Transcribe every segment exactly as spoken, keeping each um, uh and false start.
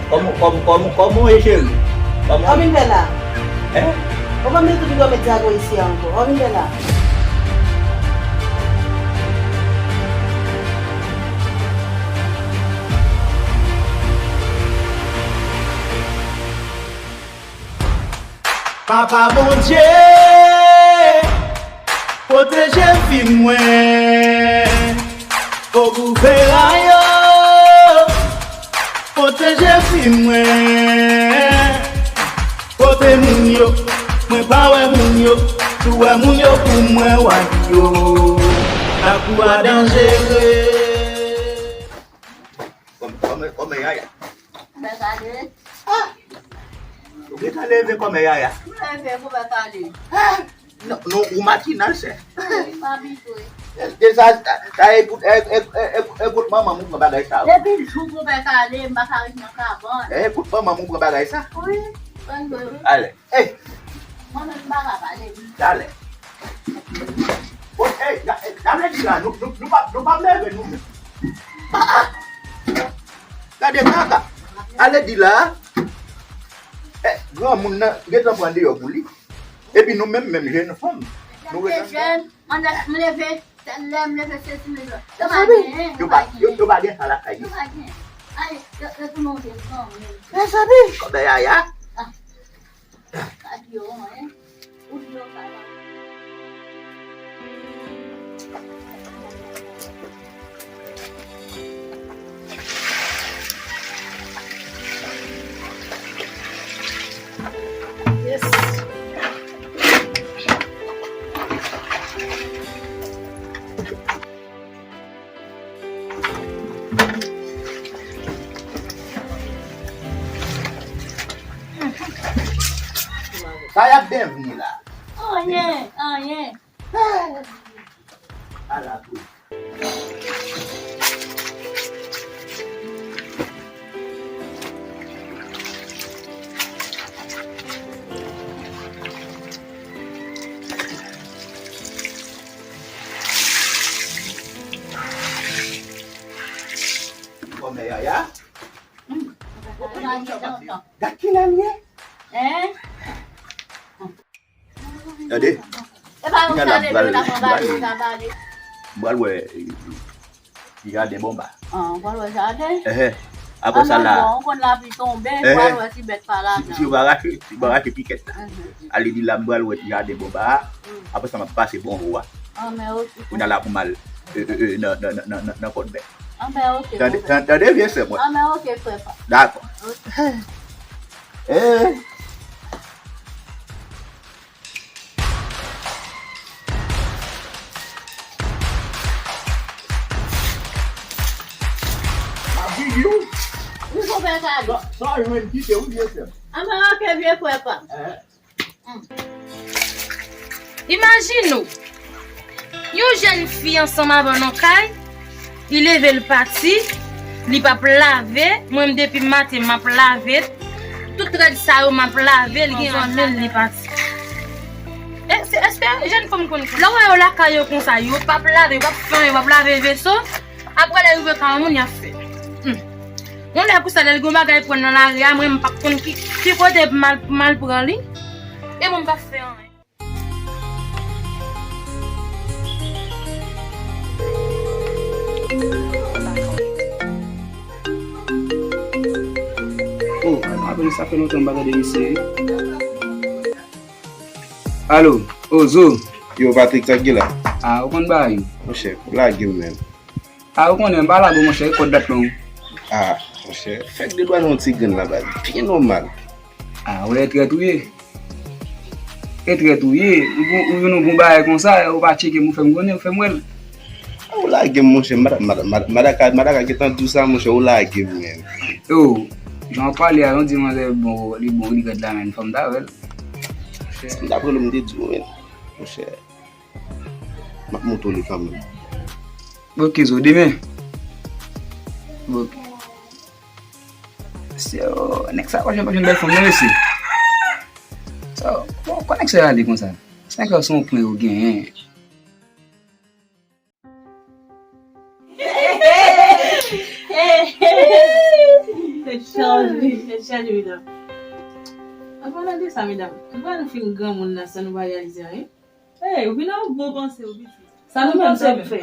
Kòman, kòman, kòman, kòman w ye, cheri? Kòman w vin fè la? Hein? Ou pa mete tout gwo medya isi ankò. Ou vin fè la? Papa Bondye, pwoteje fi mwen. O gouvènan yo, pwoteje fi mwen. Kote moun yo, mwen pa wè moun yo. Si w wè moun yo pou mwen, w a di yo. Lakou a danjere. Kòmè, kòmè, kòmè, yaya. Bèk ale. Ah! Ou gentan leve kòmè, yaya. M leve pou bèk ale. Ah! Non, non, ou matinal, sè. Wi, m abitye. E sa, sa, e kout, e, e, e, e, e kout manman m ou pran bagay sa yo. Depi jou pou bèk ale, m pa ka ret nan kabann. E kout manman m ou pran bagay sa. Wi, ann jwe, wi. Ale. Ey! Mwen menm m pa ka pale, wi. Talè. O, ey, ga-, ey, gade di la, nou, nou, nou pa, nou pa leve nou menm. Ah, ah! Gade kaka. Ale di la. Eh, granmoun nan, gentan pran deyò pou li. Epi nou menm, menm jenn fanm. Nou ret anndan. Jèn, anndan, m leve, lè m leve, se ti mezon. Yo pa gen, yo pa, yo, yo pa gen sa lakay yo. Yo pa gen. Ay, yo, yo tounen yon vye zanmi. Mezanmi, kòmè yaya. Ah. Pa di yo anyen. Ou di yo sa la. Yes. Sa y ap devni la? Anyen, anyen. Ala tou. Kòmè yaya. Gad kilè l ye. Hein? Gade. Kounya la, m pral, m pral, m pral wè, eh, jaden Bonba. Ah, ou pral wè jaden? Ehe. Apre sa la, ou konn lapli tonbe, ou pral wè ti bèt pa la. Si, si ou pa rache, si ou pa rache pikèt la. Mhm. Ale di la, m pral wè ti jaden Bonba. Mm. Apre sa, m ap pase bonjou a. Ah, men oke. Kounya la pou m al, eh, eh, eh, nan, nan, nan, nan, nan kòt bèt. Ah, men oke, tande, tande, tande, vye sè mwen. Ah, men oke, frè pa. Dakò. Oke. Eh. Wi, konpè Kado. Sa, sa jwenn kite, wi, vye sè. Ah, men oke, vye frè pa. Eh. Imajine w, yon jèn fi ansanm avè w nan kay, li leve, l pati, li p ap lave, mwen menm depi maten m ap lave, tout rad sa yo m ap lave, li gen zanmi l, li pati. E, se, èske jèn fanm konn, lè w wè yo lakay yo konsa, yo p ap lave, yo p ap fè anyen, yo p ap lave veso, apre lè rive kay yon moun, y ap fè. Hmm. Yon lè konsa, lè l gen yon bagay pou l nan lari a, mwen, m p ap konn ki, ki kote pou m al, pou m al pran li. E mwen, m p ap fè anyen. Oh, m ap, sa fè lontan m pa tande misye. Alo, oh, Zo. Yo, Patrick, sa k gen la? Ah, ou konn bagay yo. Monchè, ou lage m menm. Ah, ou konnen, m pa la bon, monchè, e kòd dat lan. Ah, monchè, fèk de dwa nan yon ti grenn la, baz. Byen nòmal. Ah, wè, e trèt ou ye. E trèt ou ye. Ou, ou, ou vin yon bon bagay konsa, ou pa tcheke m, ou fè m konnen, ou fè m wè l. Ah, ou lage m, monchè, mada-, mada-, mada-, madaka, madaka gentan di w sa, monchè, ou lage m, menm. Yo, jan w pale a, yon di manzè bon, li bon, li rèd la, menm, fò m ta wè l. Si m ta pran l, m te di w, menm, monchè. M ap montre w li kanmenm. Ok, Zo, demen. Ok. Se, oh, nèg sa pa janm, pa janm bèl fanm, non, mesye. So, bon, kòman nèg sa ale konsa? Se nèg sa se yon pwen yo genyen. Se chòz. Wi, tèt chaje, medam. An palan de sa, medam, nou pa nou fin granmoun nan san nou pa reyalize anyen. Ey, ou vin ak bon panse, ou pitit. Sa nou menm, sa nou fè?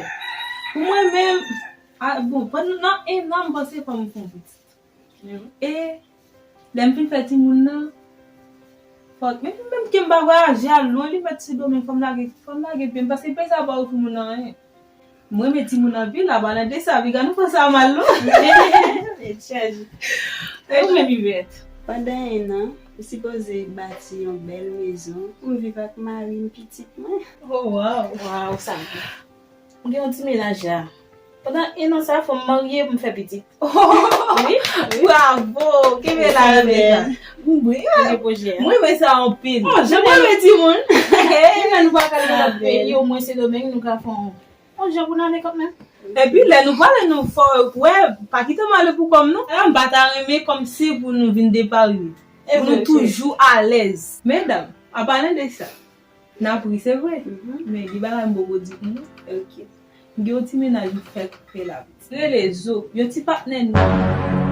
Pou mwen menm, a, bon, pandan nan en an, m panse fò m fè yon pitit. E lè m fin fè timoun nan, fòk, menm, menm ke m pa vwayaje al lwen, li mèt Sendomeng, fò m lage, fò m lage pye m, paske peyi sa pa ofri moun nan anyen. M renmen timoun anpil, an palan de sa, piga nou pran sa mal, non? Tèt chaje. E ou menm, Yvette? Pandan en an, m sipoze bati yon bèl mezon pou m viv ak mari m, pitit mwen. Oh, wow! Wow, sa byen. M gen yon ti mennaj la. Pandan en an sa, fò m marye pou m fè pitit. Wi, wi. Bravo! Kenbe la, Rebecca. Wi, mwen renmen sa anpil. Oh, jan mwen renmen timoun. Kilè nou pa ka al nan peyi, omwen Sendomeng, nou ka fè yon, yon jan pou n ale kanmenm. Epi lè nou prale, nou fò, wè, pa kite m ale pou kò m non. M pa ta renmen kòmsi pou nou vin deparye. Pou nou toujou alèz. Medam, an palan de sa, n ap ri, se vre. Men gen bagay m poko di pou nou. Ok. M gen yon ti mennaj m fèk fè la. Rele Zo, yon ti patnè nou.